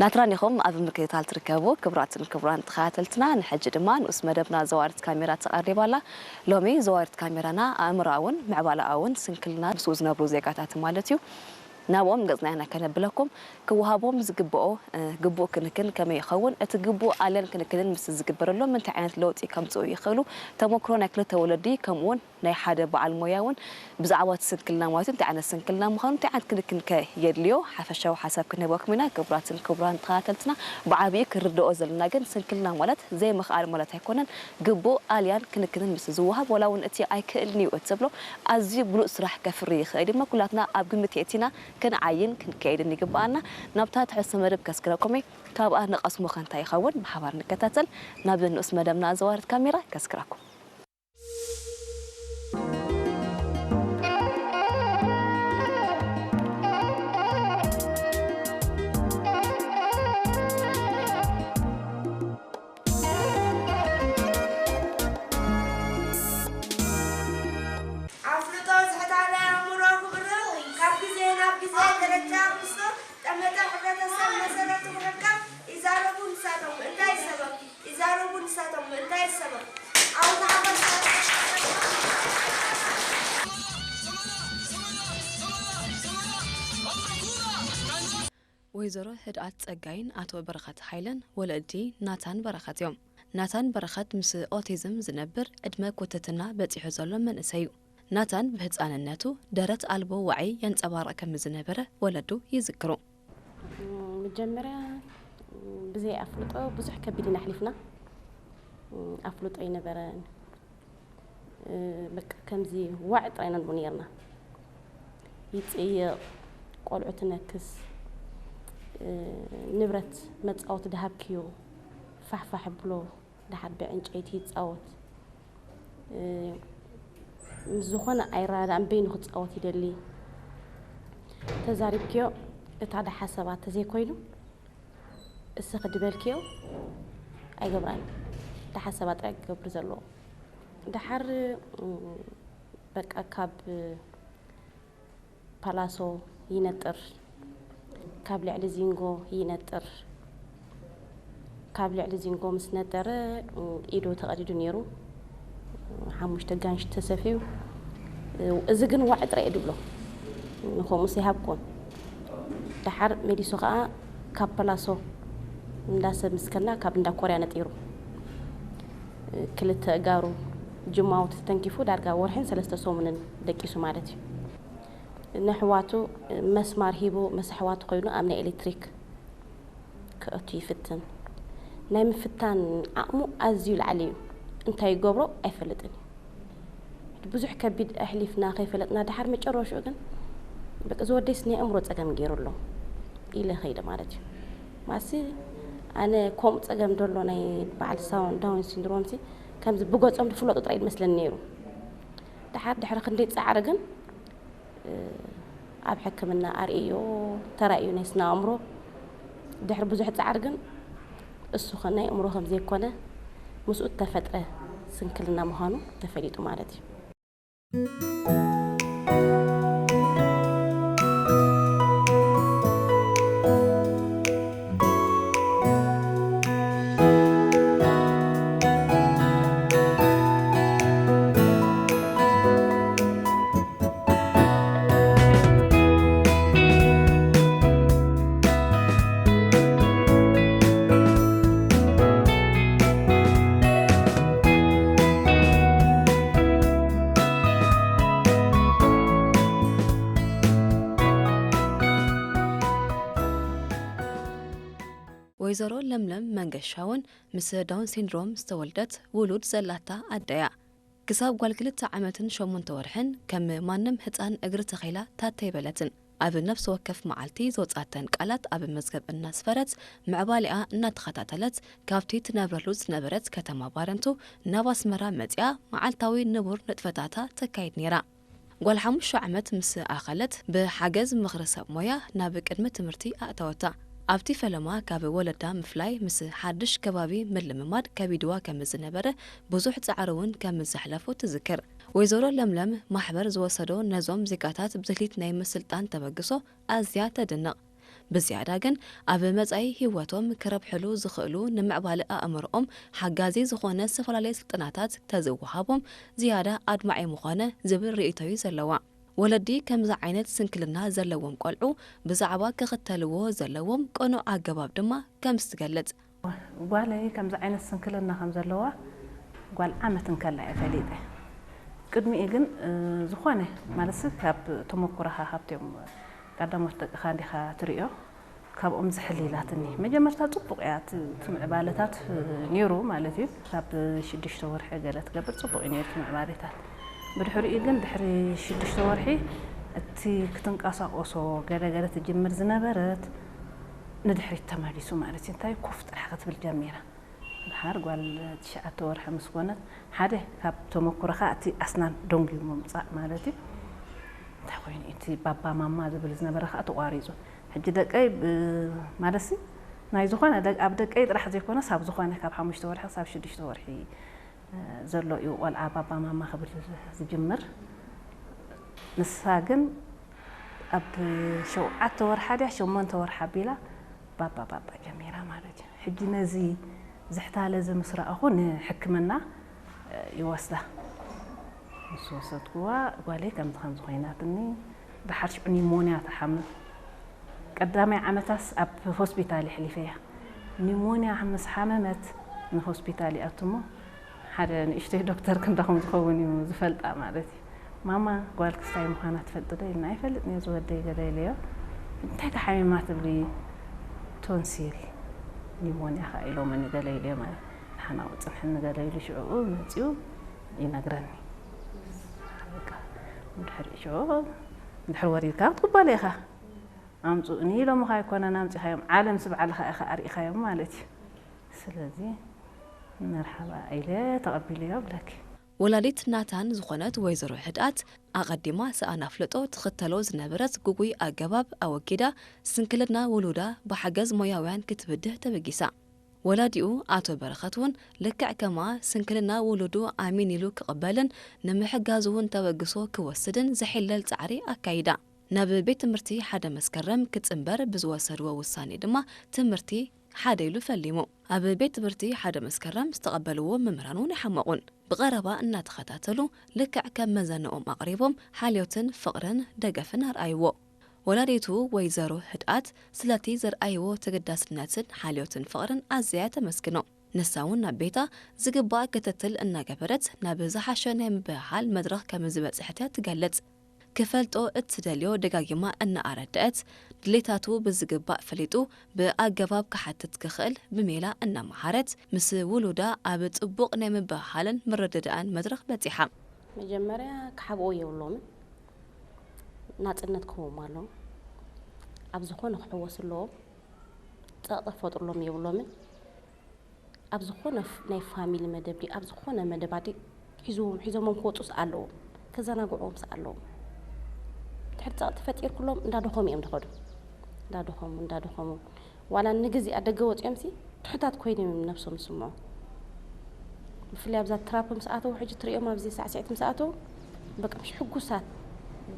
ናትራን ኢኹም ኣብ ምክትታል ትርከቡ። ክቡራትን ክቡራን ተኸታተልትና፣ ንሕጂ ድማ ንኡስ መደብና ዘዋሪት ካሜራ ተቐሪባ ኣላ። ሎሚ ዘዋሪት ካሜራና ኣእምሮኣውን ምዕባለኣውን ስንክልና ምስኡ ዝነብሩ ዜጋታት ማለት እዩ። ናብኦም ገጽና ኢና ከነብለኩም። ክወሃቦም ዝግብኦ፣ እ፣ ግቡእ ክንክን ከመይ ይኸውን? እቲ ግቡእ ኣልያን ክንክንን ምስ ዝግበረሎም እንታይ ዓይነት ለውጢ ከምጽኡ ይኽእሉ? ተመክሮ ናይ ክልተ ወለዲ ከምኡ እውን ናይ ሓደ በዓል ሞያ እውን ብዛዕባ እቲ ስንክልና ማለት እዩ፣ እንታይ ዓይነት ስንክልና ምዃኑ፣ እንታይ ዓይነት ክንክን ከ የድልዮ፣ ሓፈሻዊ ሓሳብ ክንህበኩም ኢና። ክቡራትን ክቡራን ተኸታተልትና፣ ብዓብዩ ክንርድኦ ዘለና ግን ስንክልና ማለት ዘይምኽኣል ማለት ኣይኮነን። ግቡእ ኣልያን ክንክንን ምስ ዝወሃብ፣ ዋላ እውን እቲ ኣይክእልን እዩ እትብሎ ኣዝዩ ብሉጽ ስራሕ ከፍሪ ይኽእል እዩ። ኩላትና ኣብ ግምት የእቲና ክንዓይን ክንከይድን ይግብኣና። ናብታ ትሕዝቶ መደብ ከስግረኩም እየ። ካብኣ ንቐስሞ ከ እንታይ ይኸውን? ብሓባር ንከታተል። ናብ ንኡስ መደብና ዘዋርድ ካሜራ ከስግረኩም። ኣፍልጦ ዝሕታ ናይ ኣእምሮ ክብርህ፣ ካብ ግዜ ናብ ግዜ ደረጃ ክውስኽ፣ ጠመተ ሕብረተሰብ መሰረቱ ክርከብ፣ ይዛረቡ ንሳቶም እንታይ ይሰበኽ? ይዛረቡ ንሳቶም እንታይ ይሰበኽ? ኣብዚ ሓፈሻ ወይዘሮ ህድኣት ጸጋይን ኣቶ በረኸት ሃይለን ወለዲ ናታን በረኸት እዮም። ናታን በረኸት ምስ ኦቲዝም ዝነብር ዕድመ ኩትትና በጺሑ ዘሎ መንእሰይ እዩ። ናታን ብህጻንነቱ ደረት ኣልቦ ዋዒ የንጸባርቕ ከም ዝነበረ ወለዱ ይዝክሩ። መጀመርያ ብዘይ ኣፍልጦ ብዙሕ ከቢድ ኢና ኣሕሊፍና። ኣፍልጦ ኣይነበረን። በቃ ከምዚ ዋዒ ጥራይ ኢና ንብሎ ነይርና። ይጽይቕ፣ ቆልዑ ትነክስ፣ ንብረት መጻወቲ ድሃብክዮ ፋሕፋሕ ብሎ፣ ደሓር ብዕንጨይቲ ይጻወት። ምስ ዝኾነ ኣይረዳዳእን፣ በይኑ ክጻወት ይደሊ። ተዛሪብክዮ፣ እታ ደሓሰባ ተዘይኮይኑ፣ እስኺ ድበልክዮ ኣይገብራን። ደሓሰባ ጥራይ ክገብር ዘለዎ። ደሓር፣ በቃ ካብ ፓላሶ ይነጥር፣ ካብ ልዕሊ ዚንጎ ይነጥር። ካብ ልዕሊ ዚንጎ ምስ ነጠረ፣ ኢዱ ተቐዲዱ ነይሩ። ሓሙሽተ ጋንሽ ተሰፍዩ። እዚ ግን ዋዒ ጥራይ እየ ድብሎ። ንኸምኡስ ኣይሃብኩዎን። ደሓር መሊሱ ኸኣ ካብ ፓላሶ እንዳ ሰብ ምስ ከና ካብ እንዳ ኮርያ ነጢሩ። ክልተ እጋሩ ጅማውቲ ተተንኪፉ ዳርጋ ወርሕን ሰለስተ ሰሙንን ደቂሱ ማለት እዩ። ንኣሕዋቱ መስማር ሂቡ ምስ ኣሕዋቱ ኮይኑ ኣብ ናይ ኤሌክትሪክ ክእቱ ይፍትን። ናይ ምፍታን ዓቕሙ ኣዝዩ ላዕሊ እዩ። እንታይ ይገብሮ ኣይፈልጥን እዩ። ብዙሕ ከቢድ ኣሕሊፍና ከይፈለጥና፣ ደሓር መጨረሽኡ ግን፣ በቃ፣ እዚ ወደይስ ናይ ኣእምሮ ጸገም ገይሩ ኣሎ ኢለ ኸይደ ማለት እዩ። ማሲ ኣነ ከምኡ ጸገም ደሎ ናይ በዓል ሳውን ዳውን ሲንድሮምሲ ከምዚ ብገጾም ዝፍለጡ ጥራይ ይመስለኒ ነይሩ። ደሓር ድሕሪ ክንደይ ጻዕሪ ግን ኣብ ሕክምና ኣርእዮ ተራእዩ ናይ ስነ ኣእምሮ። ድሕሪ ብዙሕ ጻዕሪ ግን እሱ ኸ ናይ ኣእምሮ ከም ዘይኮነ፣ ምስኡ እተፈጥረ ስንክልና ምዃኑ ተፈሊጡ ማለት እዩ። ወይዘሮ ለምለም መንገሻ እውን ምስ ዳውን ሲንድሮም ዝተወልደት ውሉድ ዘላታ ኣደ እያ። ክሳብ ጓል ክልተ ዓመትን ሸሞንተ ወርሕን ከም ማንም ህጻን እግሪ ተኺላ ታተ ኣይበለትን። ኣብ ነፍሲ ወከፍ መዓልቲ ዘውጻተን ቃላት ኣብ መዝገብ እናስፈረት፣ ምዕባሌኣ እናተኸታተለት፣ ካብቲ ትነብረሉ ዝነበረት ከተማ ባረንቱ ናብ ኣስመራ መጺኣ መዓልታዊ ንቡር ንጥፈታታ ተካይድ ነይራ። ጓል ሓሙሽተ ዓመት ምስ ኣኸለት፣ ብሓገዝ ምኽሪ ሰብ ሞያ ናብ ቅድሚ ትምህርቲ ኣእተወታ። ኣብቲ ፈለማ ካብ ወለዳ ምፍላይ ምስ ሓድሽ ከባቢ ምልምማድ ከቢድዋ ከም ዝነበረ ብዙሕ ጻዕሪ እውን ከም ዘሕለፉ ትዝክር። ወይዘሮ ለምለም ማሕበር ዝወሰዶ ነዞም ዜጋታት ብትልሂት ናይ ምስልጣን ተበግሶ ኣዝያ ተድንቕ። ብዝያዳ ግን ኣብ መጻኢ ህይወቶም ክረብሕሉ ዝኽእሉ ንምዕባለ ኣእምሮኦም ሓጋዚ ዝኾነ ዝተፈላለየ ስልጠናታት ተዝወሃቦም ዝያዳ ኣድማዒ ምኾነ ዝብል ርእይቶ እዩ ዘለዋ። ወለዲ ከምዚ ዓይነት ስንክልና ዘለዎም ቆልዑ ብዛዕባ ክኽተልዎ ዘለዎም ቅኑዕ ኣገባብ ድማ ከምዚ ትገልጽ። ጓለይ ከምዚ ዓይነት ስንክልና ከም ዘለዋ ጓል ዓመት እንከላ እየ ፈሊጠ። ቅድሚኡ ግን ዝኾነ ማለትሲ ካብ ተመኩሮኻ ካብቲኦም ቀዳሞት ደቅኻ እንዲኻ ትርእዮ። ካብኦም ዝሕል ኢላትኒ መጀመርታ ጽቡቕ እያ እቲ ምዕባለታት ነይሩ ማለት እዩ። ካብ ሽዱሽተ ወርሒ ገለ ትገብር ጽቡቕ እዩ ነይሩ እቲ ምዕባለታት። ብድሕሪኡ ግን ድሕሪ ሽዱሽተ ወርሒ እቲ ክትንቀሳቆሶ ገለ ገለ ትጅምር ዝነበረት ንድሕሪት ተመሊሱ ማለት እዩ። እንታይ ኮፍ ጥራሕ ክትብል ጀሚራ። ድሓር ጓል ትሽዓተ ወርሒ ምስ ኮነት ሓደ ካብ ተመኩሮኻ እቲ ኣስናን ደንጉዩ ምምፃእ ማለት እዩ። እንታይ ኮይኑ እቲ ባባ ማማ ዝብል ዝነበረ ከዓ ተቋሪፁ። ሕጂ ደቀይ ማለትሲ ናይ ዝኾነ ኣብ ደቀይ ጥራሕ ዘይኮነስ ኣብ ዝኾነ ካብ ሓሙሽተ ወርሒ ክሳብ ሽዱሽተ ወርሒ ዘሎ እዩ ቆልዓ ባባ ማማ ክብል ዝጅምር። ንሳ ግን ኣብ ሸውዓተ ወርሓ ድያ ሸሞንተ ወርሓ ኣቢላ ባባ ባባ ጀሚራ ማለት እዩ። ሕጂ ነዚ ዝሕታለ እዚ ምስ ረኣኹ ንሕክምና ይወስዳ። ምስ ወሰድኩዋ ጓለይ ከምዚ ከምዚ ኮይናትኒ ድሓር ሽዑ ኒሞንያ ትሓምም። ቀዳማይ ዓመታስ ኣብ ሆስፒታል የሕሊፈያ። ኒሞንያ ምስ ሓመመት ንሆስፒታል ይኣቱ እሞ ሓደ ንእሽተይ ዶክተር ክንዳኹም ዝኸውን እዩ ዝፈልጣ ማለት እዩ። ማማ ጓል ክስታይ ምዃና ትፈልጥ ዶ ኢልና ኣይፈልጥ ነዮ ዝወደይ ገለ ኢለዮ። እንታይ ተሓሚማ ትብሊ ቶንሲል ኒሞንያ ኸዓ ኢሎምኒ ገለ ኢለዮ ማለት ሓናዊ ጽንሕኒ ገለ ኢሉ ሽዕኡ መጺኡ ይነግረኒ። በቃ ድሕሪ ሽዑ ድሕሪ ወሪድካ ክትቅበሎ ኢኻ። ኣምፁእኒ ኢሎምኻ ኣይኮነን ኣምፂኻዮም ዓለምሲ ባዕልኻ ኢኻ ኣርኢኻዮም ማለት እዩ። ስለዚ መርሓባ ኢለ ተቐቢለዮ ብለኪ። ወላዲት ናታን ዝኾነት ወይዘሮ ህድኣት ኣቐዲማ ሰኣን ኣፍልጦ ትኽተሎ ዝነበረት ጉጉይ ኣገባብ ኣወጊዳ ስንክልና ውሉዳ ብሓገዝ ሞያውያን ክትብድህ ተበጊሳ። ወላዲኡ ኣቶ በረኸት እውን ልክዕ ከማ ስንክልና ውሉዱ ኣሚን ኢሉ ክቕበልን ንምሕጋዝ እውን ተበግሶ ክወስድን ዘሒለል ጻዕሪ ኣካይዳ። ናብ ቤት ትምህርቲ ሓደ መስከረም ክጽንበር ብዝወሰድዎ ውሳኔ ድማ ትምህርቲ ሓደ ኢሉ ፈሊሙ። ኣብ ቤት ትምህርቲ ሓደ መስከረም ዝተቐበልዎ መምህራን እውን ኣይሓመቑን። ብቐረባ እናተኸታተሉ ልክዕ ከም መዘንኦም ኣቕሪቦም ሓልዮትን ፍቕርን ደገፍን ኣርኣይዎ። ወላዲቱ ወይዘሮ ህድኣት ስለቲ ዘርኣይዎ ተገዳስነትን ሓልዮትን ፍቕርን ኣዝያ ተመስግኖ። ንሳ እውን ናብ ቤታ ዝግባእ ክትትል እናገበረት ናብ ዝሓሸ ናይ ምብህሃል መድረኽ ከም ዝበፅሐት እያ ትገልጽ። ክፈልጦ እትደልዮ ደጋጊማ እናኣረደአት ድሌታቱ ብዝግባእ ፈሊጡ ብኣገባብ ክሓትት ክኽእል ብሜላ እናመሃረት ምስ ውሉዳ ኣብ ጥቡቕ ናይ ምብህሃልን ምርድዳእን መድረኽ በጺሓ። መጀመርያ ክሓብኦ የብሎምን፣ ናፅነት ክህቦም ኣለዎም። ኣብ ዝኾነ ክሕወሱ ኣለዎም። ፀቕጢ ክፈጥሩሎም የብሎምን። ኣብ ዝኾነ ናይ ፋሚሊ መደብ ድዩ ኣብ ዝኾነ መደባት ድዩ ሒዞሞም ክወፁ ኣለዎም፣ ከዘናግዕዎም ኣለዎም። ድሕሪ ፀቕጢ ፈጢርኩሎም እንዳደኸሙ እዮም ዝኸዱ። እንዳደኸሙ እንዳደኸሙ ዋላ ንግዜ ኣብ ደገ ወፂኦምሲ ትሑታት ኮይኖም እዮም ነብሶም ዝስምዑ። ብፍላይ ኣብዛ ትራፕ ምስ ኣተዉ ሕጂ ትሪኦም ኣብዚ ሳዕስዒት ምስ ኣተዉ በቃ ምሽ ሕጉሳት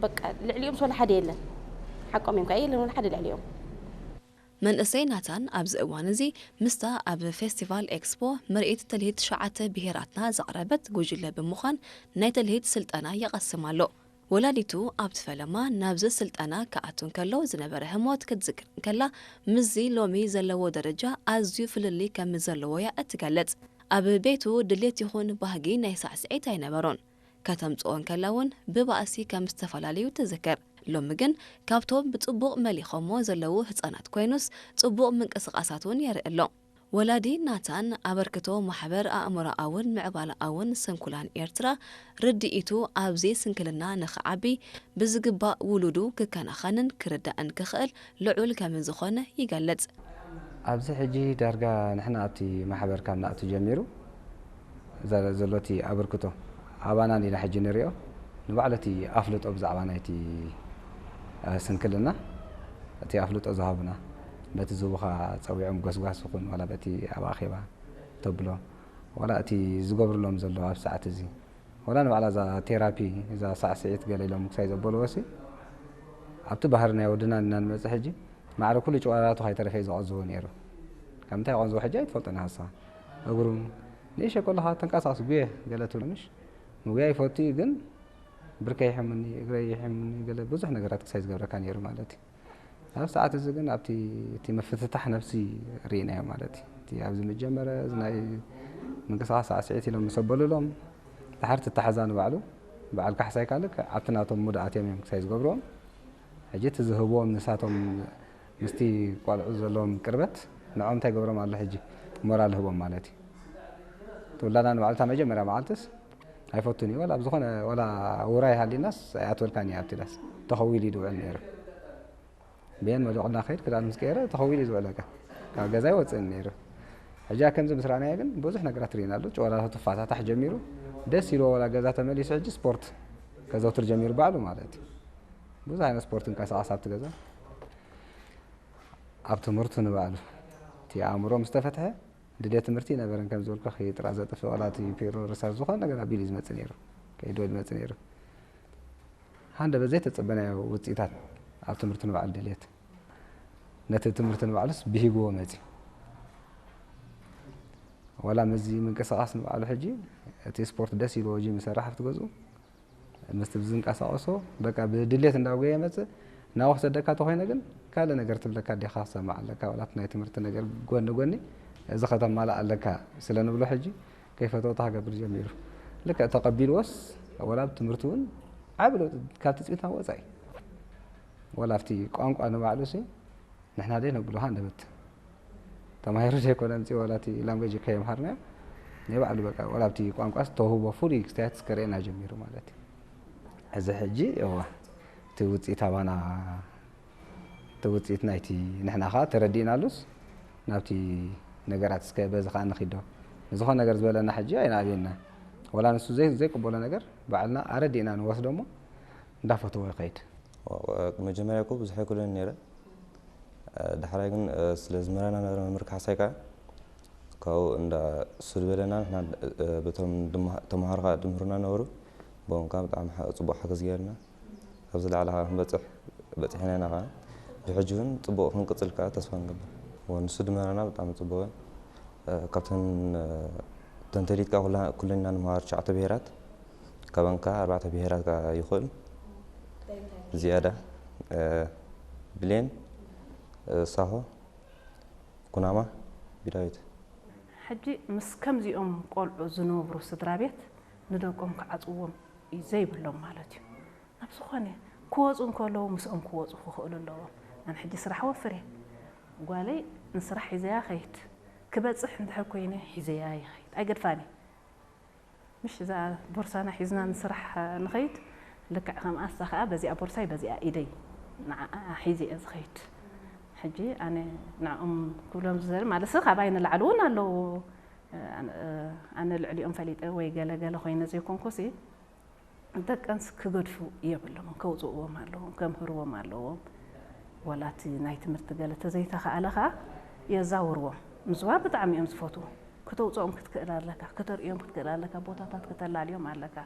በቃ ልዕሊኦም ወላ ሓደ የለን። ሓቆም እዮም ከዓ የለን ወላ ሓደ ልዕሊኦም። መንእሰይ ናታን ኣብዚ እዋን እዚ ምስታ ኣብ ፌስቲቫል ኤክስፖ ምርኢት ትልሂት ትሽዓተ ብሄራትና ዘቕረበት ጉጅለ ብምዃን ናይ ትልሂት ስልጠና ይቐስም ኣሎ። ወላዲቱ ኣብቲ ፈለማ ናብዚ ስልጠና ክኣቱ እንከሎ ዝነበረ ህሞት ክትዝክር እንከላ ምስዚ ሎሚ ዘለዎ ደረጃ ኣዝዩ ፍልልይ ከም ዘለዎ እያ እትገልጽ። ኣብ ቤቱ ድሌት ይኹን ባህጊ ናይ ሳዕስዒት ኣይነበሮን። ከተምጽኦ እንከላ እውን ብባእሲ ከም ዝተፈላለዩ ትዝክር። ሎሚ ግን ካብቶም ብጽቡቕ መሊኾሞ ዘለዉ ህጻናት ኮይኑስ ጽቡቕ ምንቅስቓሳት እውን የርኢ ኣሎ። ወላዲ ናታን ኣበርክቶ ማሕበር ኣእምሮኣውን ምዕባለኣውን ስንኩላን ኤርትራ ርድኢቱ ኣብዚ ስንክልና ንኽዓቢ ብዝግባእ ውሉዱ ክከናኸንን ክርዳእን ክኽእል ልዑል ከም ዝኾነ ይገልጽ። ኣብዚ ሕጂ ዳርጋ ንሕና ኣብቲ ማሕበር ካብ ንኣቱ ጀሚሩ ዘሎ እቲ ኣበርክቶ ኣባና ኢና ሕጂ ንሪኦ። ንባዕሉ እቲ ኣፍልጦ ብዛዕባ ናይቲ ስንክልና እቲ ኣፍልጦ ዝሃቡና በቲ ዝቡኻ ጸዊዖም ጎስጓስ ይኹን ዋላ በቲ ኣብ ኣኼባ ተብሎ ዋላ እቲ ዝገብርሎም ዘሎ ኣብ ሰዓት እዚ ዋላ ንባዕላ እዛ ቴራፒ እዛ ሳዕስዒት ገለ ኢሎም ክሳይ ዘበልዎ ሲ ኣብቲ ባህሪ ናይ ወድና ኢና ንመጽእ ሕጂ ማዕረ ኩሉ ጭዋዳቱ ከይተረፈ እዩ ዝቐዝቦ ነይሩ። ካብ ምንታይ ይቐዝቦ ሕጂ ኣይትፈልጦን ኢኻ ንስኻ። እግሩ ንእሽተይ ከለኻ ተንቀሳቕስ ጉየ ገለ ትብሎ ምሽ? ምጉያይ ይፈቱ እዩ ግን ብርከይ ይሕምኒ፣ እግረይ ይሕምኒ፣ ገለ ብዙሕ ነገራት ክሳይ ዝገብረካ ነይሩ ማለት እዩ። ኣብ ሰዓት እዚ ግን ኣብቲ እቲ ምፍትታሕ ነብሲ ርኢናዮ ማለት እዩ። እቲ ኣብዚ መጀመረ እዚ ናይ ምንቅስቓስ ሳዕስዒት ኢሎም ምስ ኣበሉሎም፣ ድሓር ትተሓዛ ንባዕሉ፣ በዓል ካሕሳይ ካልእ ኣብቲ ናቶም ሙድኣት እዮም እዮም ክሳይ ዝገብርዎም። ሕጂ እቲ ዝህብዎም ንሳቶም ምስቲ ቆልዑ ዘለዎም ቅርበት ንዕኦም እንታይ ገብሮም ኣሎ ሕጂ ሞራል ህቦም ማለት እዩ። እቲ ውላዳ ንባዕሉ እታ መጀመርያ መዓልትስ ኣይፈቱን እዩ። ወላ ኣብ ዝኾነ ወላ ውራይ ሃሊናስ ኣይኣትወልካን እዩ ኣብቲ ዳስ። ተኸዊሉ እዩ ዝውዕል ነይሩ። ብየን መሊቑልና ከይድ ክዳን ምስ ቀየረ ተኸዊሉ እዩ ዝውዕለካ። ካብ ገዛ ኣይወፅእን ነይሩ። ሕጂ ከምዚ ምስ ረኣናዮ ግን ብዙሕ ነገራት ርኢና ኣሎ። ጨዋታቱ ትፋታታሕ ጀሚሩ ደስ ኢልዎ ወላ ገዛ ተመሊሱ ሕጂ ስፖርት ከዘውትር ጀሚሩ ባዕሉ ማለት እዩ። ብዙሕ ዓይነት ስፖርት እንቀሳቐስ ኣብቲ ገዛ። ኣብ ትምህርቱ ንባዕሉ እቲ ኣእምሮ ምስ ተፈትሐ ድሌት ትምህርቲ ይነበረን ከም ዝበልኩ ጥራ ዘጥፍእ ወላ እቲ ፔሮ ርሳስ ዝኾነ ነገር ኣቢሉ እዩ ዝመጽእ ነይሩ። ከይድወል ይመጽእ ነይሩ። ሃንደ በዘይ ተጸበናዮ ውጽኢታት ኣብ ትምህርቲ ንባዕሉ ድሌት ነቲ ትምህርቲ ንባዕሉስ ብሂግዎ መጺ። ወላ ምስዚ ምንቅስቓስ ንባዕሉ ሕጂ እቲ ስፖርት ደስ ኢልዎ ጂም ይሰርሕ ኣብቲ ገዝኡ። ምስቲ ብዝንቀሳቐሶ በቃ ብድሌት እንዳጎየ መጽእ። እናወሰደካ ተኾይነ ግን ካልእ ነገር ትብለካ ዲኻ ክሰማዕ ኣለካ። ወላ እቲ ናይ ትምህርቲ ነገር ጎኒ ጎኒ እዚ ከተማልእ ኣለካ ስለ ንብሎ ሕጂ ከይፈተወታ ክገብር ጀሚሩ። ልክዕ ተቐቢልዎስ ወላ ኣብ ትምህርቲ እውን ዓቢ ለውጢ ካብ ትጽቢትና ወጻኢ። ወላ ኣብቲ ቋንቋ ንባዕሉ ሲ ንሕና ደይ ነብሎ ሃንደበት ተማሂሩ ዘይኮነ ምጽእ ወላ እቲ ላንጉጅ ከየምሃርናዮ ናይ ባዕሉ በቃ ወላ ኣብቲ ቋንቋስ ተውህቦ ፍሉይ ክስተያት እስከ ርእየና ጀሚሩ ማለት እዩ። እዚ ሕጂ እዋ እቲ ውጽኢት ኣባና እቲ ውጽኢት ናይቲ ንሕና ኸዓ ተረዲእናሉስ ናብቲ ነገራት እስከ በዚ ኸዓ ንኺዶ ንዝኾነ ነገር ዝበለና ሕጂ ኣይንኣብየና ወላ ንሱ ዘይ ዘይቅበሎ ነገር ባዕልና ኣረዲእና ንወስዶ እሞ እንዳፈተወ ይኸይድ። መጀመርያ እኮ ብዙሕ ኣይክእሎን ነይረ። ዳሕራይ ግን ስለ ዝምህረና ነበረ መምህር ካሕሳይ ከዓ ካብኡ እንዳ እሱ ዝበለና ንሕና በቶም ተምሃሮ ከዓ ድምህሩና ነበሩ። ብኦም ከዓ ብጣዕሚ ጽቡቕ ሓገዝ ገይርና ኣብዚ ላዕሊ ከዓ ክንበፅሕ በፂሕና ኢና ከዓ ብሕጂ እውን ፅቡቕ ክንቅፅል ከዓ ተስፋ ንገብር። ንሱ ድምህረና ብጣዕሚ ፅቡቕ ካብተን ተንተሊት ከዓ ኩልና ንምሃር ትሽዓተ ብሄራት ካባን ከዓ ኣርባዕተ ብሄራት ከዓ ይኽእል ዝያዳ ብሌን ሳሆ ኩናማ ቢዳዊት። ሕጂ ምስ ከምዚኦም ቆልዑ ዝነብሩ ስድራ ቤት ንደቆም ክዓፅዎም እዩ ዘይብሎም ማለት እዩ። ናብ ዝኾነ ክወፁ እንከለዉ ምስኦም ክወፁ ክኽእሉ ኣለዎም። ኣነ ሕጂ ስራሕ ወፍር እየ። ጓለይ ንስራሕ ሒዘያ ከይድ ክበፅሕ እንድሕር ኮይነ ሒዘያ ይኸይድ ኣይገድፋን እየ። ምሽ እዛ ቦርሳና ሒዝና ንስራሕ ንኸይድ ልክዕ ከምኣ እሳ ከዓ በዚኣ ቦርሳይ በዚኣ ኢደይ ንዓኣ ሒዘ እየ ዝኸይድ። ሕጂ ኣነ ንዕኦም ክብሎም ዝደሊ ማለት ካባይ ንላዕሊ እውን ኣለዉ። ኣነ ልዕሊኦም ፈሊጠ ወይ ገለ ገለ ኮይነ ዘይኮንኩሲ ደቀንስ ክገድፉ የብሎምን ከውፅእዎም ኣለዎም ከምህርዎም ኣለዎም። ወላ እቲ ናይ ትምህርቲ ገለ ተዘይተኸኣለ ከዓ የዛውርዎም። ምዝዋር ብጣዕሚ እዮም ዝፈትዉ። ክተውፅኦም ክትክእል ኣለካ፣ ክተርእዮም ክትክእል ኣለካ፣ ቦታታት ክተላልዮም ኣለካ።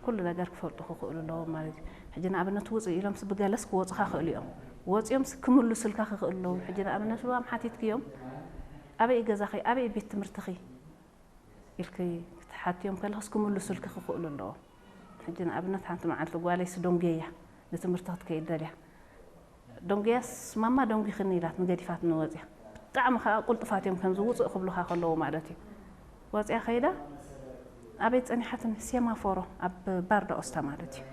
ኩሉ ነገር ክፈልጡ ክኽእሉ ኣለዎም ማለት እዩ። ሕጂ ንኣብነት ውፅእ ኢሎምስ ብገለስ ክወፁኻ ክእሉ እዮም። ወፂኦምስ ክምልሱልካ ክኽእሉ ኣለዎም። ሕጂ ንኣብነት ልባም ሓቲትክዮም ኣበይ ገዛኺ፣ ኣበይ ቤት ትምህርትኺ ኢልኪ ክትሓትዮም ከለኽስ ክምልሱልኪ ክኽእሉ ኣለዎም። ሕጂ ንኣብነት ሓንቲ መዓልቲ ጓለይስ ዶንጌያ ንትምህርቲ ክትከይድ ደልያ። ዶንጌያስ ማማ ዶንጊኽኒ ኢላት ንገዲፋትኒ ወፅያ። ብጣዕሚ ከዓ ቁልጡፋት እዮም ከምዚ ውፅእ ክብሉኻ ከለዉ ማለት እዩ። ወፅያ ከይዳ ኣበይ ፀኒሓትኒ ሴማፎሮ ኣብ ባር ዳኦስታ ማለት እዩ።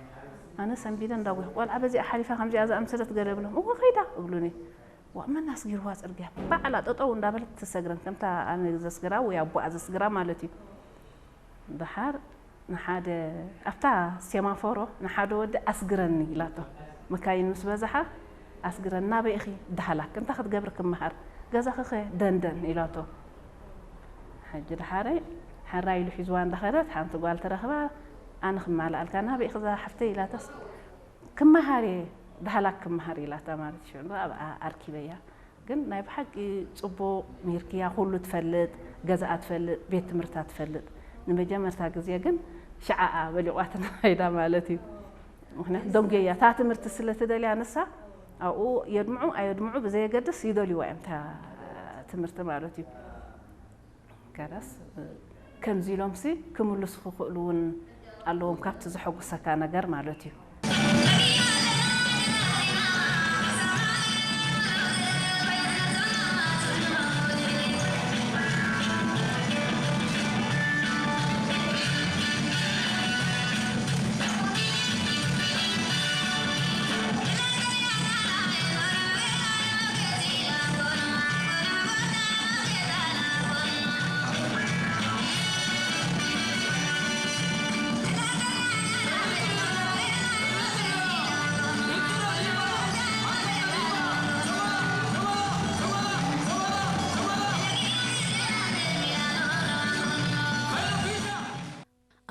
ኣነ ሰንቢደ እንዳጎይኹ ቆልዓ በዚኣ ሓሊፋ ከምዚኣ ዝኣምሰለት ገለ ብሎም እወ ከይዳ እብሉኒ። ዋእ መን ኣስጊርዋ ጽርግያ ባዕላ ጠጠው እንዳበለት ትሰግረን ከምታ ኣነ ዘስግራ ወይ ኣቦኣ ዘስግራ ማለት እዩ። ደሓር ንሓደ ኣብታ ሴማፎሮ ንሓደ ወዲ ኣስግረኒ ኢላቶ። መካይን ምስ በዝሓ ኣስግረኒ ናበይ ኢኺ ዳህላክ እንታይ ክትገብሪ ክመሃር ገዛኺ ኸ ደንደን ኢላቶ። ሕጂ ደሓረይ ሕራይ ኢሉ ሒዝዋ እንዳኸደት ሓንቲ ጓል ተረኽባ ኣነ ክማልኣልካ ናበይ ኢኺ እዛ ሓፍተይ ኢላታስ ክመሃር እየ ዳህላክ ክመሃር ኢላታ ማለት እዩ። ሽዑ ኣብኣ ኣርኪበያ። ግን ናይ ብሓቂ ጽቡቕ ሜርክያ ኩሉ ትፈልጥ ገዛኣ ትፈልጥ ቤት ትምህርታ ትፈልጥ ንመጀመርታ ግዜ ግን ሽዓኣ በሊቋትና ከይዳ ማለት እዩ። ምክንያቱ ደንጎያ እታ ትምህርቲ ስለ ትደልያ ንሳ ኣብኡ የድምዑ ኣየድምዑ ብዘየገድስ ይደልይዋ እዮም እታ ትምህርቲ ማለት እዩ። ከላስ ከምዚ ኢሎምሲ ክምልሱ ክኽእሉ እውን ኣለዎም፣ ካብቲ ዘሐጉሰካ ነገር ማለት እዩ።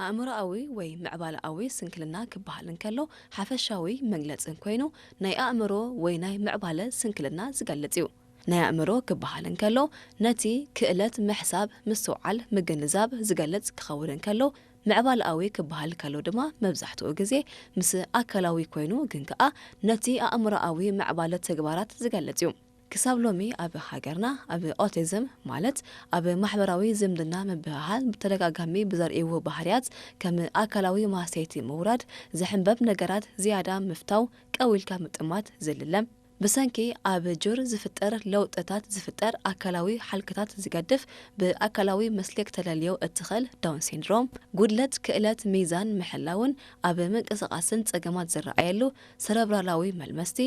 ኣእምሮኣዊ ወይ ምዕባለኣዊ ስንክልና ክበሃል እንከሎ ሓፈሻዊ መግለጺ ኮይኑ፣ ናይ ኣእምሮ ወይ ናይ ምዕባለ ስንክልና ዝገልጽ እዩ። ናይ ኣእምሮ ክበሃል እንከሎ ነቲ ክእለት ምሕሳብ፣ ምስትውዓል፣ ምግንዛብ ዝገልጽ ክኸውን እንከሎ፣ ምዕባለኣዊ ክበሃል ከሎ ድማ መብዛሕትኡ ግዜ ምስ ኣካላዊ ኮይኑ ግን ከኣ ነቲ ኣእምሮኣዊ ምዕባለ ተግባራት ዝገልጽ እዩ። ክሳብ ሎሚ ኣብ ሃገርና ኣብ ኦቲዝም ማለት ኣብ ማሕበራዊ ዝምድና ምብህሃል ብተደጋጋሚ ብዘርእይዎ ባህርያት ከም ኣካላዊ ማህሰይቲ ምውራድ፣ ዝሕንበብ ነገራት ዝያዳ ምፍታው፣ ቀው ኢልካ ምጥማት ዝልለ፣ ብሰንኪ ኣብ ጁር ዝፍጠር ለውጥታት ዝፍጠር ኣካላዊ ሓልክታት ዝገድፍ ብኣካላዊ መስሌክ ተለልዮ እትኽእል ዳውን ሲንድሮም፣ ጉድለት ክእለት ሚዛን ምሕላውን ኣብ ምንቅስቓስን ጸገማት ዝረኣየሉ ሰረብራላዊ መልመስቲ፣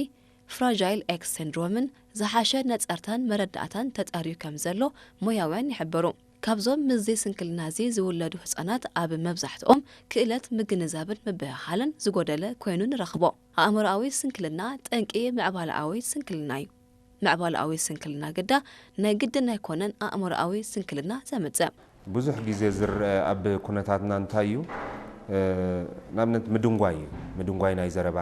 ፍራጃይል ኤክስ ሲንድሮምን ዝሓሸ ነጸርታን መረዳእታን ተጻርዩ ከም ዘሎ ሞያውያን ይሕብሩ። ካብዞም ምስዚ ስንክልና እዚ ዝውለዱ ህጻናት ኣብ መብዛሕትኦም ክእለት ምግንዛብን ምብህሃልን ዝጎደለ ኮይኑ ንረኽቦ። ኣእምሮኣዊ ስንክልና ጠንቂ ምዕባለኣዊ ስንክልና እዩ። ምዕባለኣዊ ስንክልና ግዳ ናይ ግድን ኣይኮነን ኣእምሮኣዊ ስንክልና ዘምጽእ። ብዙሕ ግዜ ዝረኣ ኣብ ኩነታትና እንታይ እዩ ንኣብነት ምድንጓይ እዩ። ምድንጓይ ናይ ዘረባ፣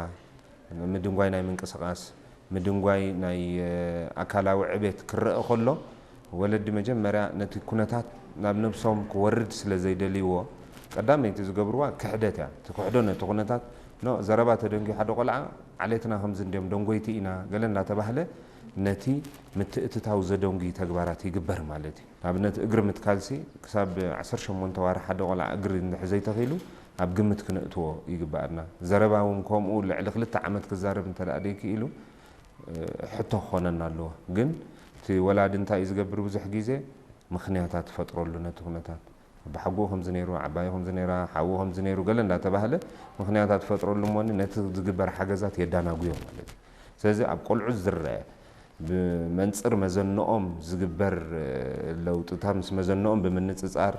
ምድንጓይ ናይ ምንቅስቓስ፣ ምድንጓይ ናይ ኣካላዊ ዕቤት ክረኣ ከሎ ወለዲ መጀመርያ ነቲ ኩነታት ናብ ነብሶም ክወርድ ስለ ዘይደልይዎ ቀዳመይቲ ዝገብርዋ ክሕደት እያ። ትክሕዶ ነቲ ኩነታት ኖ ዘረባ ተደንጉዩ ሓደ ቆልዓ ዓሌትና ከምዚ እንድዮም ደንጎይቲ ኢና ገለ እንዳተባህለ ነቲ ምትእትታው ዘደንጉዩ ተግባራት ይግበር ማለት እዩ። ንኣብነት እግሪ ምትካልሲ ክሳብ ዓሰርተ ሸሞንተ ዋርሕ ሓደ ቆልዓ እግሪ እንድሕር ዘይተኺሉ ኣብ ግምት ክነእትዎ ይግበኣና። ዘረባ እውን ከምኡ ልዕሊ ክልተ ዓመት ክዛረብ እንተ ደኣ ደይክኢሉ ሕቶ ክኾነና ኣለዎ። ግን እቲ ወላዲ እንታይ እዩ ዝገብር ብዙሕ ግዜ ምኽንያታት ትፈጥረሉ ነቲ ኩነታት። ኣባሓጎኡ ከምዚ ነይሩ፣ ዓባዩ ከምዚ ነይራ፣ ሓዉ ከምዚ ነይሩ ገለ እንዳተባህለ ምኽንያታት ትፈጥረሉ እሞኒ ነቲ ዝግበር ሓገዛት የዳናጉዮ ማለት እዩ። ስለዚ ኣብ ቆልዑ ዝረአ ብመንፅር መዘንኦም ዝግበር ለውጥታ ምስ መዘንኦም ብምንፅፃር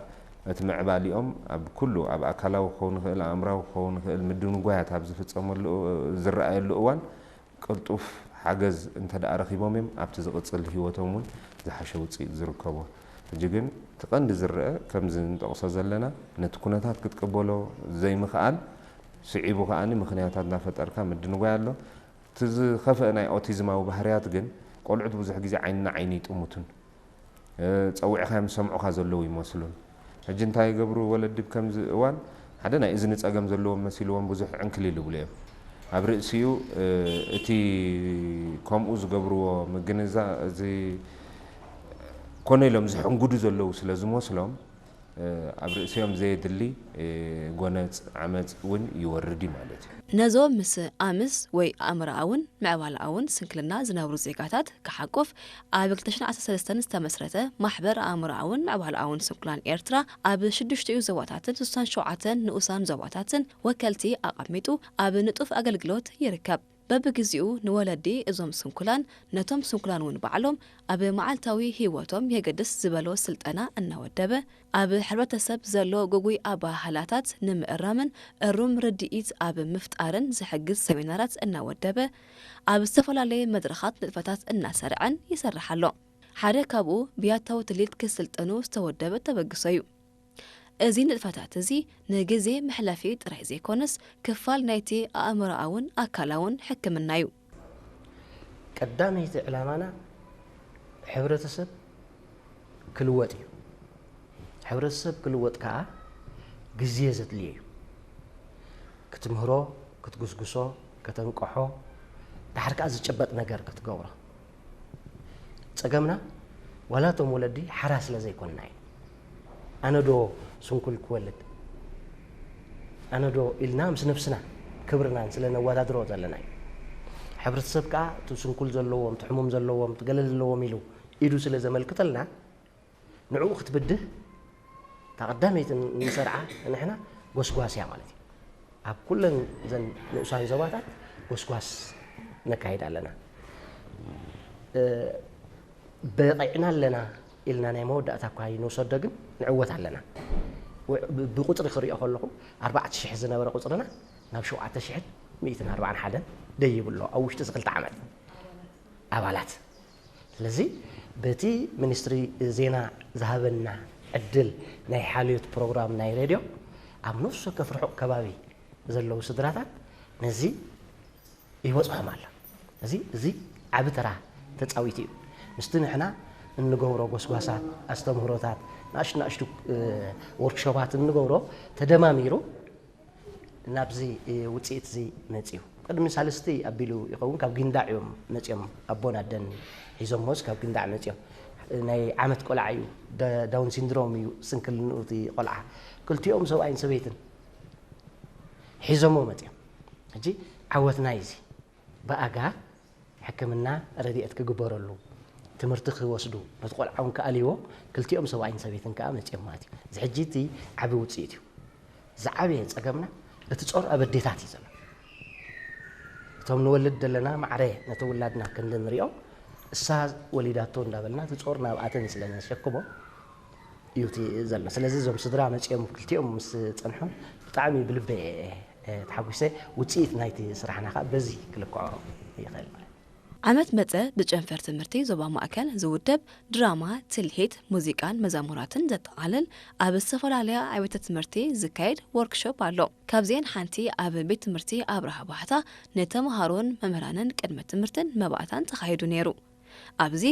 እቲ ምዕባሊኦም ኣብ ኩሉ ኣብ ኣካላዊ ክኸውን ይኽእል፣ ኣእምራዊ ክኸውን ይኽእል፣ ምድንጓያት ኣብ ዝፍፀመሉ ዝረኣየሉ እዋን ቅልጡፍ ሓገዝ እንተደኣ ረኺቦም እዮም ኣብቲ ዝቕፅል ህይወቶም እውን ዝሓሸ ውፅኢት ዝርከቦ። ሕጂ ግን እቲ ቀንዲ ዝረአ ከምዚ ንጠቕሶ ዘለና ነቲ ኩነታት ክትቅበሎ ዘይምኽኣል ስዒቡ ከኣ ምኽንያታት እናፈጠርካ ምድንጓይ ኣሎ። እቲ ዝኸፍአ ናይ ኦቲዝማዊ ባህርያት ግን ቆልዑት ብዙሕ ግዜ ዓይኒ ንዓይኒ ይጥምቱን ጸዊዕካዮም ዝሰምዑኻ ዘለዉ ይመስሉን። ሕጂ እንታይ ይገብሩ ወለዲ ኣብ ከምዚ እዋን ሓደ ናይ እዝኒ ጸገም ዘለዎም መሲልዎም ብዙሕ ዕንክሊል ይብሉ እዮም። ኣብ ርእሲኡ እቲ ከምኡ ዝገብርዎ ምግንዛ እዚ ኮነ ኢሎም ዝሕንግዱ ዘለዉ ስለ ዝመስሎም ኣብ ርእሲኦም ዘየድሊ ጎነጽ፣ ዓመጽ እውን ይወርድ እዩ ማለት እዩ። ነዞ ምስ ኣምስ ወይ ኣእምሮኣውን ምዕባለኣውን ስንክልና ዝነብሩ ዜጋታት ክሓቁፍ ኣብ ክልተ ሽሕን ዓሰርተ ሰለስተን ዝተመስረተ ማሕበር ኣእምሮኣውን ምዕባለኣውን ስንኩላን ኤርትራ ኣብ ሽዱሽቲኡ ዞባታትን ስሳን ሸውዓተን ንኡሳን ዞባታትን ወከልቲ ኣቐሚጡ ኣብ ንጡፍ ኣገልግሎት ይርከብ። በብግዚኡ ንወለዲ እዞም ስንኩላን ነቶም ስንኩላን እውን ባዕሎም ኣብ መዓልታዊ ህይወቶም የገድስ ዝበሎ ስልጠና እናወደበ፣ ኣብ ሕብረተሰብ ዘሎ ግጉይ ኣበሃህላታት ንምእራምን እሩም ርድኢት ኣብ ምፍጣርን ዝሕግዝ ሰሚናራት እናወደበ፣ ኣብ ዝተፈላለየ መድረኻት ንጥፈታት እናሰርዐን ይሰርሕ ኣሎ። ሓደ ካብኡ ብያታዊ ትልሂት ክስልጥኑ ዝተወደበ ተበግሶ እዩ። እዚ ንጥፈታት እዚ ንግዜ መሕለፊ ጥራይ ዘይኮነስ ክፋል ናይቲ ኣእምሮኣውን ኣካላውን ሕክምና እዩ። ቀዳመይቲ ዕላማና ሕብረተሰብ ክልወጥ እዩ። ሕብረተሰብ ክልወጥ ከኣ ግዜ ዘድልዮ እዩ። ክትምህሮ፣ ክትጉስጉሶ፣ ከተንቅሖ፣ ድሓር ከኣ ዝጭበጥ ነገር ክትገብሮ። ጸገምና ዋላ እቶም ወለዲ ሓራ ስለ ዘይኮንና እዩ። ኣነ ዶ ስንኩል ክወልድ? ኣነ ዶ ኢልና ምስ ነብስና ክብርናን ስለ ነወዳድሮ ዘለና እዩ። ሕብረተሰብ ከኣ እቲ ስንኩል ዘለዎም፣ እቲ ሕሙም ዘለዎም፣ እቲ ገለ ዘለዎም ኢሉ ኢዱ ስለ ዘመልክተልና ንዕኡ ክትብድህ እታ ቀዳመይቲ እንሰርዓ ንሕና ጎስጓስ እያ ማለት እዩ። ኣብ ኩለን እዘን ንኡሳን ዞባታት ጎስጓስ ነካይድ ኣለና። እ፣ በቂዕና ኣለና ኢልና ናይ መወዳእታ እኳ ይንውሰዶ፣ ግን ንዕወት ኣለና። ው-፣ ብ-፣ ብቁጽሪ ክሪኦ ከለኹ ኣርባዕተ ሽሕ ዝነበረ ቁጽርና ናብ ሸውዓተ ሽሕን ሚእትን ኣርባዓን ሓደን ደይቡ ኣሎ ኣብ ውሽጢ እዚ ክልተ ዓመት ኣባላት። ስለዚ በቲ ሚኒስትሪ ዜና ዝሃበና ዕድል ናይ ሓልዮት ፕሮግራም ናይ ሬድዮ ኣብ ነፍሲ ወከፍ ርሑቕ ከባቢ ዘለዉ ስድራታት ነዚ ይበጽሖም ኣሎ። እዚ፣ እዚ ዓቢ ተራ ተጻዊቱ እዩ። ምስቲ ንሕና እንገብሮ ጎስጓሳት፣ ኣስተምህሮታት፣ ንኣሽቱ ንኣሽቱ፣ እ፣ ወርክሾፓት እንገብሮ ተደማሚሩ ናብዚ፣ እ፣ ውጽኢት እዚ መጽዩ። ቅድሚ ሳልስቲ ኣቢሉ ይኸውን ካብ ጊንዳዕ እዮም መጽዮም። ኣቦን ኣደን ሒዞሞስ ካብ ጊንዳዕ መጽዮም። ናይ ዓመት ቆልዓ እዩ። ደ-፣ ዳውን ሲንድሮም እዩ ስንክልንኡ እቲ ቆልዓ። ክልቲኦም ሰብኣይን ሰበይትን ሒዞሞ መጽዮም። ሕጂ ዓወትና እዩ እዚ። ብኣጋ ሕክምና ረድኤት ክግበረሉ፣ ትምህርቲ ክወስዱ፣ ነቲ ቆልዓ እውን ክኣልይዎ፣ ክልቲኦም ሰብኣይን ሰበይትን ከኣ መጺኦም ማለት እዩ። እዚ ሕጂ እቲ ዓቢ ውጽኢት እዩ። ዝዓበየ ጸገምና እቲ ጾር ኣብ ኣዴታት እዩ ዘሎ። እቶም ንወልድ ዘለና ማዕረ ነቲ ውላድና ክንዲ ንሪኦ፣ እሳ ወሊዳቶ እንዳበልና እቲ ጾር ናብኣተን ስለ ነሸክሞ እዩ እቲ ዘሎ። ስለዚ እዞም ስድራ መጺኦም ክልቲኦም ምስ ጸንሑ ብጣዕሚ ብልበይ እየ፣ እ፣ ተሓጒሰ። ውጽኢት ናይቲ ስራሕና ከኣ በዚ ክልክዖ ይኽእል ማለት እዩ። ዓመት መጸ ብጨንፈር ትምህርቲ ዞባ ማእከል ዝውደብ ድራማ፣ ትልሂት፣ ሙዚቃን መዛሙራትን ዘጠቓልል ኣብ ዝተፈላለያ ኣብያተ ትምህርቲ ዝካየድ ወርክሾፕ ኣሎ። ካብዚአን ሓንቲ ኣብ ቤት ትምህርቲ ኣብርሃ ባሕታ ንተምሃሮን መምህራንን ቅድመ ትምህርትን መባእታን ተኻይዱ ነይሩ። ኣብዚ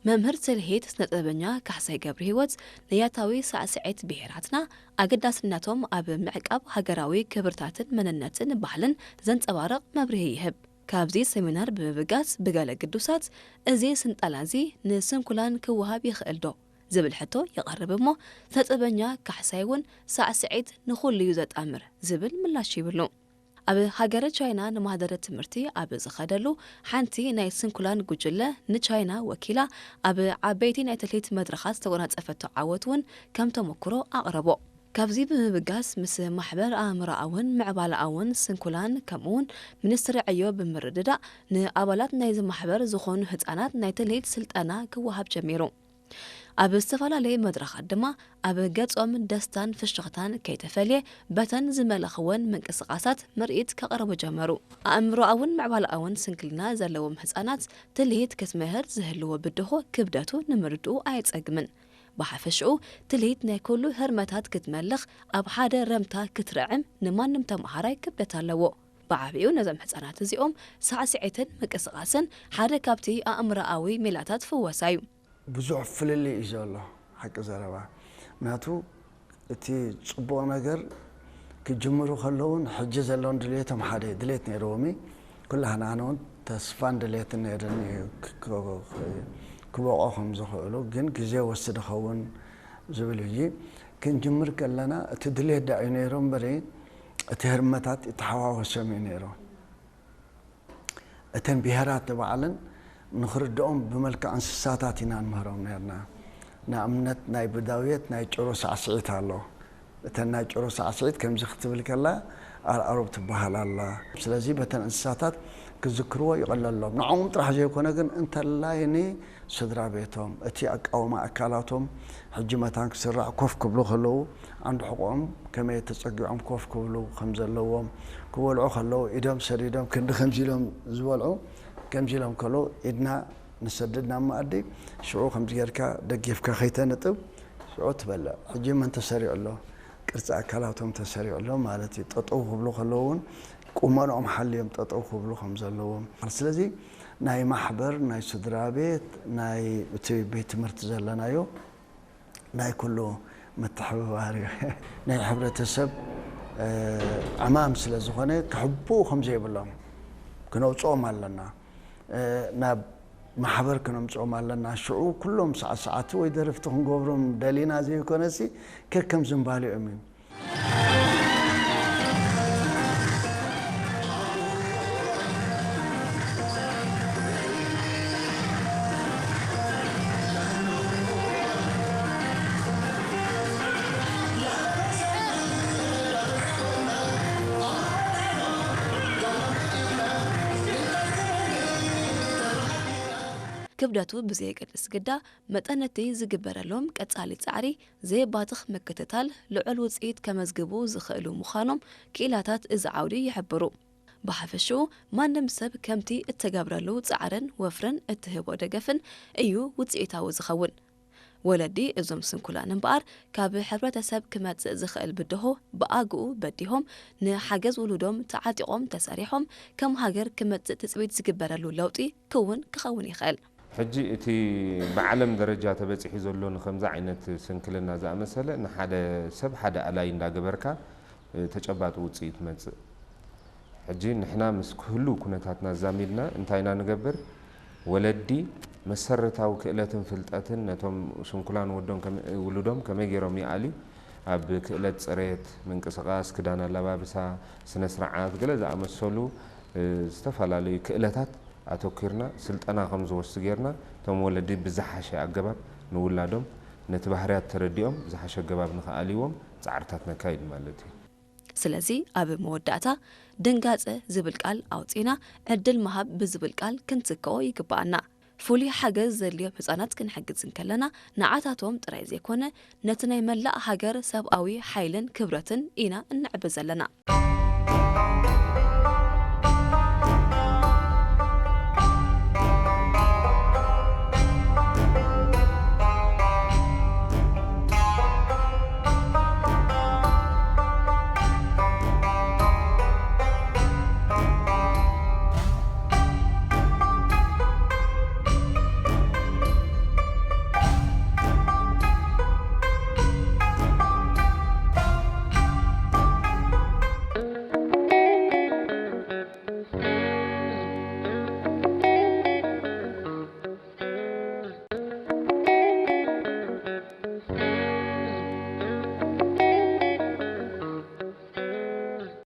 መምህር ትልሂት ስነጥበበኛ ካሕሳይ ገብረሂወት ንያታዊ ሳዕስዒት ብሄራትና ኣገዳስነቶም ኣብ ምዕቃብ ሃገራዊ ክብርታትን መንነትን ባህልን ዘንጸባርቕ መብርሂ ይህብ። ካብዚ ሰሚናር ብምብጋስ ብገለ ግዱሳት እዚ ስልጠና እዚ ንስንኩላን ክወሃብ ይኽእል ዶ? ዝብል ሕቶ ይቐርብ እሞ ስነጥበበኛ ካሕሳይ እውን ሳዕስዒት ንኹሉ እዩ ዘጣምር ዝብል ምላሽ ይብሉ። ኣብ ሃገረ ቻይና ንማህደረ ትምህርቲ ኣብ ዝኸደሉ ሓንቲ ናይ ስንኩላን ጉጅለ ንቻይና ወኪላ ኣብ ዓበይቲ ናይ ትልሂት መድረኻት ዝተጎናጸፈቶ ዓወት እውን ከም ተመክሮ ኣቕረቦ። ካብዚ ብምብጋስ ምስ ማሕበር ኣእምሮኣውን ምዕባለኣውን ስንኩላን ከምኡውን ሚኒስትሪ ዕዮ ብምርድዳእ ንኣባላት ናይዚ ማሕበር ዝኾኑ ህጻናት ናይ ትልሂት ስልጠና ክወሃብ ጀሚሩ። ኣብ ዝተፈላለየ መድረኻት ድማ ኣብ ገጾም ደስታን ፍሽኽታን ከይተፈልየ በተን ዝመለኽወን ምንቅስቓሳት ምርኢት ከቕርቡ ጀመሩ። ኣእምሮኣውን ምዕባለኣውን ስንክልና ዘለዎም ህጻናት ትልሂት ክትምህር ዝህልዎ ብድሆ ክብደቱ ንምርድኡ ኣየጸግምን። ብሓፈሽኡ ትልሂት ናይ ኩሉ ህርመታት ክትመልኽ ኣብ ሓደ ረምታ ክትርዕም ንማንም ተመሃራይ ክብደት ኣለዎ። ብዓቢኡ ነዞም ህጻናት እዚኦም ሳዕስዒትን ምንቅስቓስን ሓደ ካብቲ ኣእምሮኣዊ ሜላታት ፍወሳ እዩ። ብዙሕ ፍልልይ እዩ ዘሎ ሓቂ ዘረባ። ምክንያቱ እቲ ጽቡቕ ነገር ክጅምሩ ከለውን ሕጂ ዘለውን ድልየቶም ሓደ እዩ። ድልየት ነይርዎም እዩ። ኩላህና ኣነ እውን ተስፋን ድልየትን ነይርኒ እዩ ክ-፣ ክ-፣ ክ-፣ ክበቑ ከም ዝኽእሉ፣ ግን ግዜ ወስድ ኸውን ዝብል እዩ። ክንጅምር ከለና እቲ ድልየት ዳ እዩ ነይሩ እምበሪ እቲ ህርመታት ይተሓዋወሶም እዩ ነይሩ። እተን ብሄራት ንባዕለን ንኽርድኦም ብመልክዕ እንስሳታት ኢና ንምህሮም ነርና። ንኣብነት ናይ ብዳውየት ናይ ጭሮ ሳዕስዒት ኣሎ። እተን ናይ ጭሮ ሳዕስዒት ከምዚ ክትብል ከላ ኣርኣሩብ ትበሃል ኣላ። ስለዚ በተን እንስሳታት ክዝክርዎ ይቐለሎም። ንዕኦም ጥራሕ ዘይኮነ ግን እንተላይ ንስድራ ቤቶም፣ እቲ ኣቃውማ ኣካላቶም ሕጂ መታን ክስራዕ ኮፍ ክብሉ ከለዉ ዓንዲ ሕቖኦም ከመይ ተጸጊዖም ኮፍ ክብሉ ከም ዘለዎም፣ ክበልዑ ከለዉ ኢዶም ሰዲዶም ክንዲ ከምዚ ኢሎም ዝበልዑ፣ ከምዚ ኢሎም ከለዉ ኢድና ንሰድድ ናብ መኣዲ፣ ሽዑ ከምዚ ጌርካ ደጊፍካ ከይተንጥብ ሽዑ ትበልዕ። ሕጂ መን ተሰሪዑ ኣሎ? ቅርጺ ኣካላቶም ተሰሪዑ ኣሎ ማለት እዩ። ጠጠው ክብሉ ከለዉ እውን ቁመንኦም ሓልዮም ጠጠው ክብሉ ከም ዘለዎም። ስለዚ ናይ ማሕበር፣ ናይ ስድራ ቤት፣ ናይ እቲ ቤት ትምህርቲ ዘለናዮ ናይ ኩሉ ምትሕብባር እዩ። ናይ ሕብረተሰብ፣ እ፣ ዕማም ስለ ዝኾነ ክሕብኡ ከም ዘይብሎም ክነውጽኦም ኣለና። ናብ ማሕበር ክነምፅኦም ኣለና። ሽዑ ኩሎም ሳዕሳዕቲ ወይ ደረፍቲ ክንገብሮም ደሊና ዘይኮነሲ፣ ከከም ዝንባሊኦም እዮም። ክብደቱ ብዘየገድስ ግዳ፣ መጠን እቲ ዝግበረሎም ቀጻሊ ጻዕሪ ዘየባትኽ ምክትታል ልዑል ውጽኢት ከመዝግቡ ዝኽእሉ ምዃኖም ክኢላታት እዚ ዓውዲ ይሕብሩ። ብሓፈሽኡ፣ ማንም ሰብ ከምቲ እትገብረሉ ጻዕርን ወፍርን እትህቦ ደገፍን እዩ ውጽኢታዊ ዝኸውን። ወለዲ እዞም ስንኩላን እምበኣር፣ ካብ ሕብረተሰብ ክመጽእ ዝኽእል ብድሆ ብኣግኡ በዲሆም፣ ንሓገዝ ውሉዶም ተዓጢቖም ተሰሪሖም፣ ከም ሃገር ክመጽእ ትጽቢት ዝግበረሉ ለውጢ ክውን ክኸውን ይኽእል። ሕጂ እቲ ብዓለም ደረጃ ተበጺሑ ዘሎ ንከምዚ ዓይነት ስንክልና ዝኣመሰለ ንሓደ ሰብ ሓደ ኣላይ እንዳገበርካ ተጨባጢ ውጽኢት መጽእ። ሕጂ ንሕና ምስ ህሉው ኩነታትና ኣዛሚድና እንታይ ኢና ንገብር? ወለዲ መሰረታዊ ክእለትን ፍልጠትን ነቶም ስንኩላን ወዶም ከመ- ውሉዶም ከመይ ገይሮም ይኣልዩ? ኣብ ክእለት ጽሬት፣ ምንቅስቓስ፣ ክዳን ኣላባብሳ፣ ስነ ስርዓት፣ ገለ ዝኣመሰሉ እ፣ ዝተፈላለዩ ክእለታት ኣተኲርና ስልጠና ከም ዝወስዱ ጌርና እቶም ወለዲ ብዝሓሸ ኣገባብ ንውላዶም ነቲ ባህርያት ተረዲኦም ብዝሓሸ ኣገባብ ንኽኣልይዎም ጻዕርታት ነካይድ ማለት እዩ። ስለዚ ኣብ መወዳእታ ድንጋጸ ዝብል ቃል ኣውጺእና ዕድል ምሃብ ብዝብል ቃል ክንትክኦ ይግበኣና። ፍሉይ ሓገዝ ዘድልዮም ህጻናት ክንሕግዝ እንከለና ንዓታቶም ጥራይ ዘይኮነ ነቲ ናይ መላእ ሃገር ሰብኣዊ ሓይልን ክብረትን ኢና እነዕቢ ዘለና።